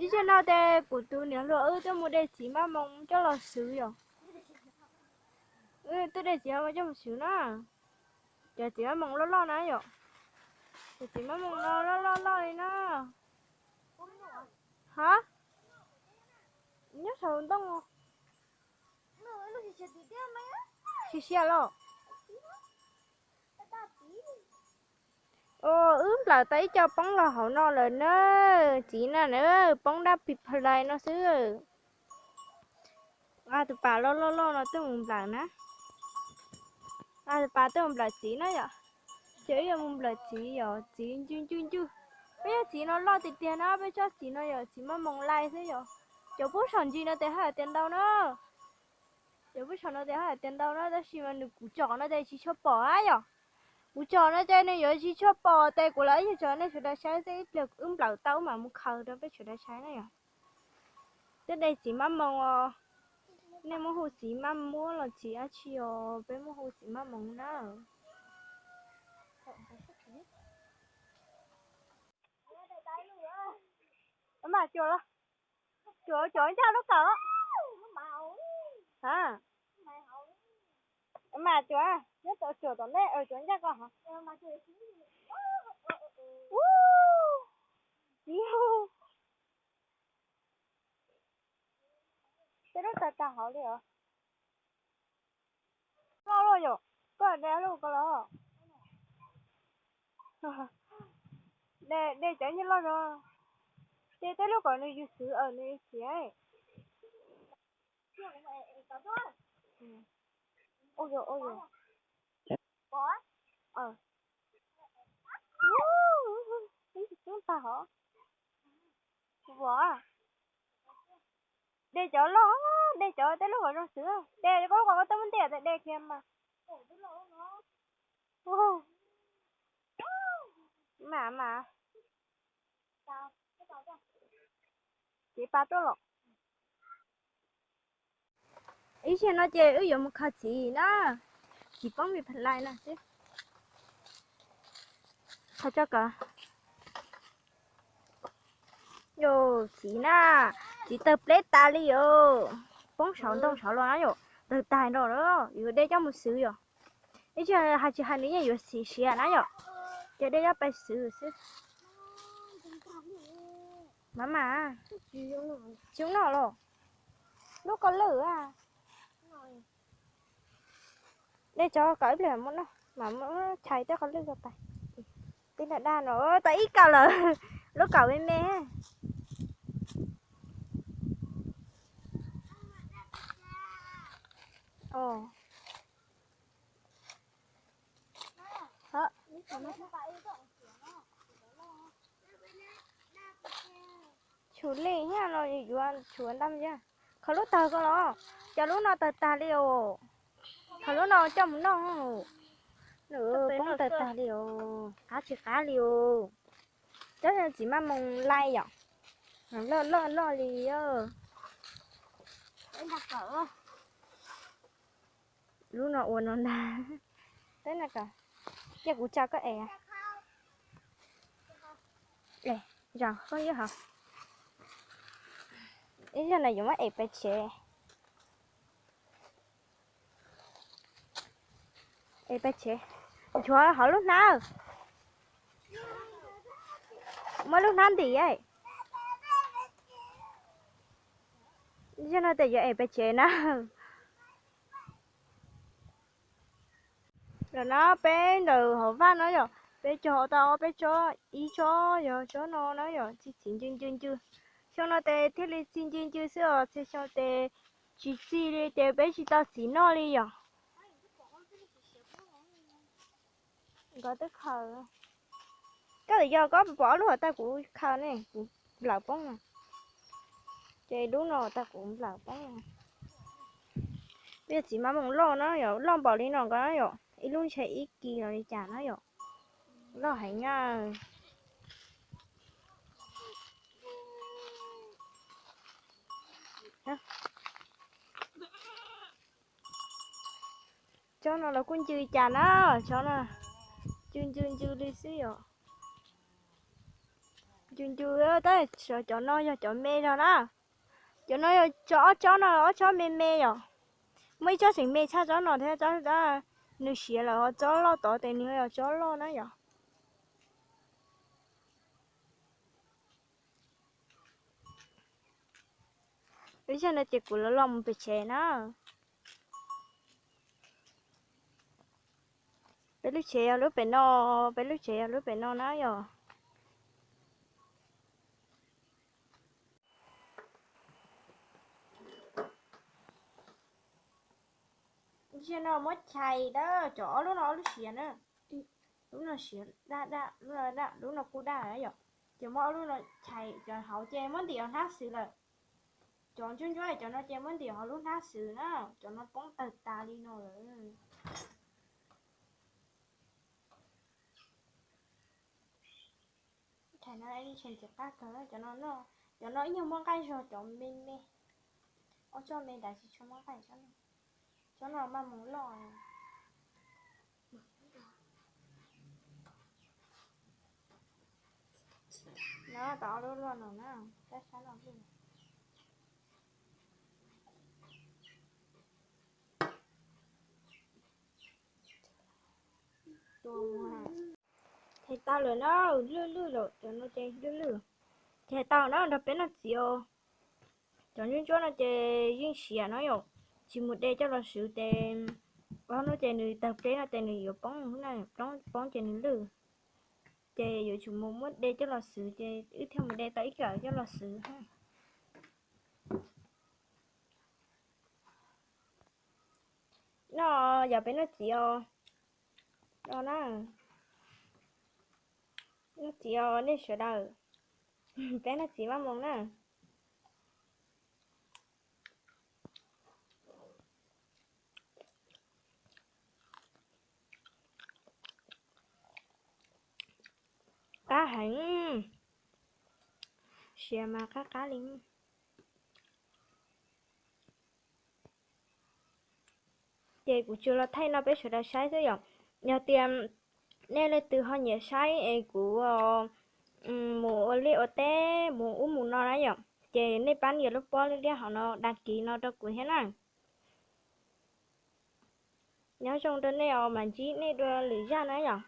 Ib zaug no ces kuv tus niam hluas wb twb mus de txiv maj moos coj los xwb yom. Wb twb de txiv maj moos coj mus xwb na. Cov txiv maj moos loj loj na yom. Cov txiv maj moos no loj loj loj li na. Ha? Nyob saum ntoo. Sia sia los. Wb nplawm tau ib co poob los hauv no lawm na. Txiv na na, poob dab pis plais no xwb. Nqa tus pas loj loj loj no tuaj mus nplawm na. Nqa tus pas tuaj mus nplawm txiv na yom. Ces wb yuav mus nplawm txiv yom, txiv ncw ncw ncw. Peb yog txiv no loj tiag tiag na, peb tsob txiv no yom, txiv maj moos lais xwb yom. Cov pub saum ntsis no tes haj yam tias ntau na. Cov pub saum no tes haj yam tias ntau na, tab sis mas nws kuv tsom no tes tsis tshua pom na yom. Kuv tsom no ces nws yuav tsis tshua pom tes kuv los ib yam tso nej sawv daws saib xwb, ib pliag wb nplawm tau wb mam mus khaws rau peb sawv daws saib na yom. Twb de txiv maj moos os. Nej muab hu txiv maj muab los txiv dab tsi os, peb muab hu txiv maj moos na. Mas cuam los, cuam cuam ncaj lub kawm. Mas cuam, nyob cuam tom ntej, cuam ncaj ko. Tej lub tawg tag hauv li os. Loj loj yom, koj de lub ko los. De, de cov nyiaj loj zog. Ces tej lub kom nws yug xwb, nws yug xiav. Ua yog, ua yog. Ub, tag hov. Vov, de cov loj, de cov tej lub kom zoo xwb. De koj lub kom koj twb muab ntiam tas de kiag mas. Mas mas. Cev pas tuaj los. Ib zaug no ces wb yuav mus khaws txiv na. Txiv poob pis plais no xwb. Khaws tso kom. Yog txiv na, txiv tawg pleb tas li os. Poob saum ntoo saud los na yom, tawg tag nrho lawm, yuav de coj mus xwb yom. Ib zaug hais tsis hais nws yeej yuav xiav siav na yom. Ces de coj pais xwb xwb. Mas mas, tsis noj los. Lub ko lwj a. De tso kom ib pliag mam muab noj, mam muab chais tej ko lwj ko pais. Tij laug dag no tau ib kaum lawm, lub kaum me me. Tshuav li thiab no yuav tshuav nta, khaws lub tawg ko los, cov lub no tawg tag li os. Khaws lub no coj mus noj, nws poob tawg tag li os, qab tsis qab li os. Cov txiv maj moos lai yom, loj loj loj li. Lub no ua no ntag. Teb na kom, cia kuv tsa koj es. Zos koj ywg hov. Ib zaug no yuav muab es pais tsev. Es pais tsev. Nchuav hov lub hnab. Muab lub hnab ntim. Ib zaug no tes yuav es pais tsev na. Lawm na peb ntawm hauv vaj no yom, peb cog tau peb tsob, ib tsob yog tsob no na yom, txi txiv ncw ncw ncw. Xyoo no tes thiaj li txi ncw ncw xwb os, txhia xyoo tes tsis txi li ces peb tsis tau txiv noj li yom. Nkawd twb khaws. Koj twb yog koj pom ob lub hauv tas kuv khaws ne, kuv nplawm poob no. Ces lub no tas kuv nplawm poob no. Peb txiv maj moos loj na yom, loj npaum li no nkaus na yom, ib lub ntshe ib kis los li cas na yom. Loj heev na. Tsob no los kuj ncw cas na, tsob no ncw ncw ncw li xwb yom. Cus ncus, tab sis cov no yog cov me zog na. Cov no yog cov ob tsob no, ob tsob me me yom. Muaj ib tsob tseem me tshaj tsob no thiab, tsob, nws siav lawm ho tsob loj tod ces nws yog tsob loj na yom. Ib zaug no ces kuv los los mus pem tsev na. Peb lub tsev yog lub pem no, peb lub tsev yog lub pem no na yom. Ib zaug no muab chais dab cov ob lub no ob lub siav na. Lub no siav daj daj, lub no daj, lub no kuj daj yom. Ces muab ob lub no chais cov hauv ces muab ntim hnab xwb lawm. Cov ntsuab ntsuab cov no ces muab ntim hauv lub hnab xwb na, cov no poob tawg tas li no lawm. Chais no tseem ceev qab kawg, cov no, cov no ib nyuag muaj nqaij zog cov me me. Ob tsob me ntawd tsis tshua muaj nqaij, tsob no mas mus loj. No tau ob lub loj no na, tab sab no loj. Chais tau lawm na, lwj lwj lawm, cov no ces lwj lwj. Chais tau na, nrog peb noj txiv os. Cov ntsuab ntsuab no ces yeej siav no yom, tsis mus de coj los swv ces, no ces nws tawg pleb no ces nws yuav poob, poob ces nws lwj. Ces yuav tsum mus muab de coj los xwv ces wb thiaj mus de tau ib kawm coj los xwv. No yog peb noj txiv os. No na, noj txiv os nej sawv daws, peb noj txiv maj moo na. Qab heev, siav mas qab qab li. Ces kuv tsuas los thaij no peb sawv daws saib xwb yom. Yog tias nej leej twg ho nyiam saib es kuv mus ua liaj ua teb mus ub mus no na yom, ces nej pab nias lub pob liab liab hauv no đăng ký no rau kuv thiab na. Nyob zoo rau nej os, mam ntsib nej dua lwm zaj na yom.